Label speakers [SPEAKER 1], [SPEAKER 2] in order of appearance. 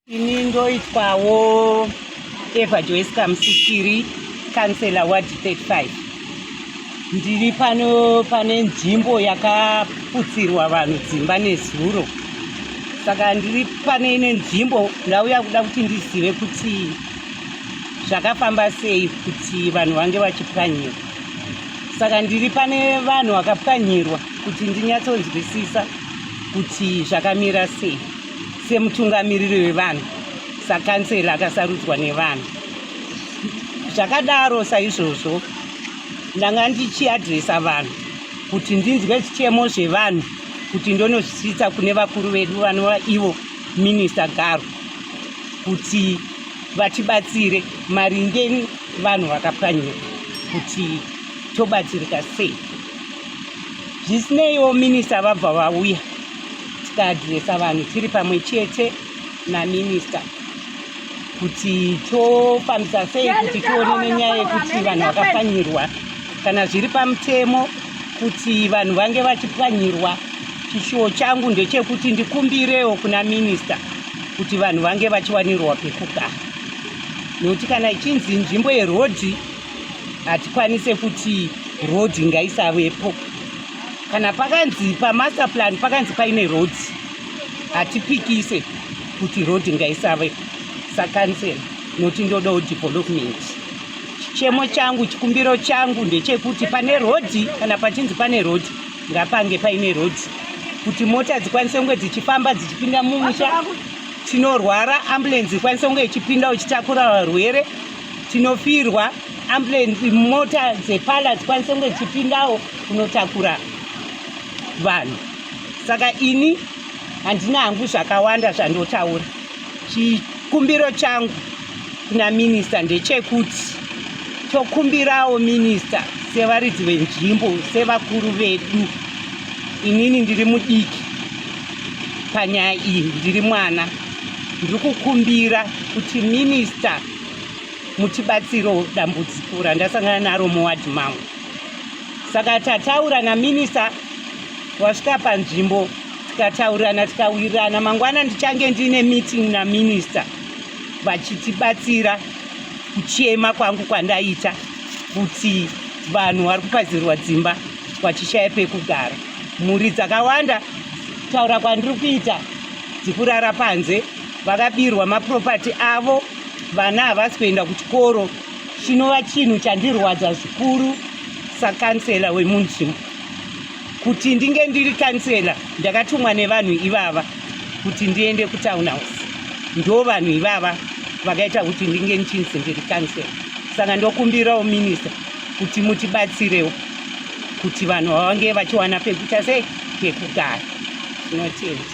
[SPEAKER 1] Ini ndoitwawo Eva Joyce Kamusikiri, kansela ward 35. Ndiri pano pane nzvimbo yakaputsirwa vanhu dzimba nezuro. Saka ndiri pane ine nzvimbo ndauya kuda kuti ndizive kuti zvakafamba sei kuti vanhu vange vachipwanyirwa. Saka ndiri pane vanhu vakapwanyirwa kuti ndinyatsonzwisisa kuti zvakamira sei. Semutungamiriri wevanhu, sakansela akasarudzwa nevanhu. Zvakadaro saizvozvo, ndanga ndichiadresa vanhu kuti ndinzwe zvichemo zvevanhu kuti ndonozvisvitsa kune vakuru vedu vanova ivo Minista Garo kuti vatibatsire maringe vanhu vakapwanyirwa kuti tobatsirika sei. Zvisineiwo minista vabva vauya tikaadhiresa vanhu tiri pamwe chete naminista kuti tofambisa sei kuti tione nenyaya yekuti vanhu vakapwanyirwa kana zviri pamutemo kuti vanhu vange vachipwanyirwa. Chishuwo changu ndechekuti ndikumbirewo kuna minista kuti vanhu vange vachiwanirwa pekugara, nekuti kana ichinzi nzvimbo yerodhi hatikwanise kuti rodhi ngaisavepo. Kana pakanzi pamaster plan pakanzi paine rodhi, hatipikise kuti rodhi ngaisavepo sakansela, nokuti ndodawo development. Chichemo changu, chikumbiro changu ndechekuti pane rodhi, kana pachinzi pane rodhi, ngapange paine rodhi kuti mota dzikwanise kunge dzichifamba dzichipinda mumusha. Tinorwara, ambulance ikwanise kunge ichipinda uchitakura varwere. Tinofirwa, ambulance, mota dzepala dzikwanise kunge dzichipindawo kunotakura vanhu. Saka ini handina hangu zvakawanda zvandotaura. Chikumbiro changu kuna minista ndechekuti tokumbirawo minista sevaridzi venzvimbo, sevakuru vedu. Inini ndiri mudiki panyaya iyi, ndiri mwana. Ndiri kukumbira kuti minista mutibatsiro dambudziko randasangana naro muwadhi mangu. Saka tataura naminista, wasvika panzvimbo, tikataurirana, tikawirirana. Mangwana ndichange ndine meeting naminista vachitibatsira kuchema kwangu kwandaita kuti vanhu vari kupazirwa dzimba vachishaya pekugara. Mhuri dzakawanda, kutaura kwandiri kuita, dzikurara panze, vakabirwa mapropati avo, vana havasi kuenda kuchikoro, chinova chinhu chandirwadza zvikuru sakansela wemunzvimbo. Kuti ndinge ndiri kansela, ndakatumwa nevanhu ivava kuti ndiende kutown house. Ndo vanhu ivava vakaita kuti ndinge ndichinzi ndiri kansela. Saka ndokumbirawo minista kuti mutibatsirewo kuti vanhu vange vachiwana pekuita sei, pekugara. Tinotenda.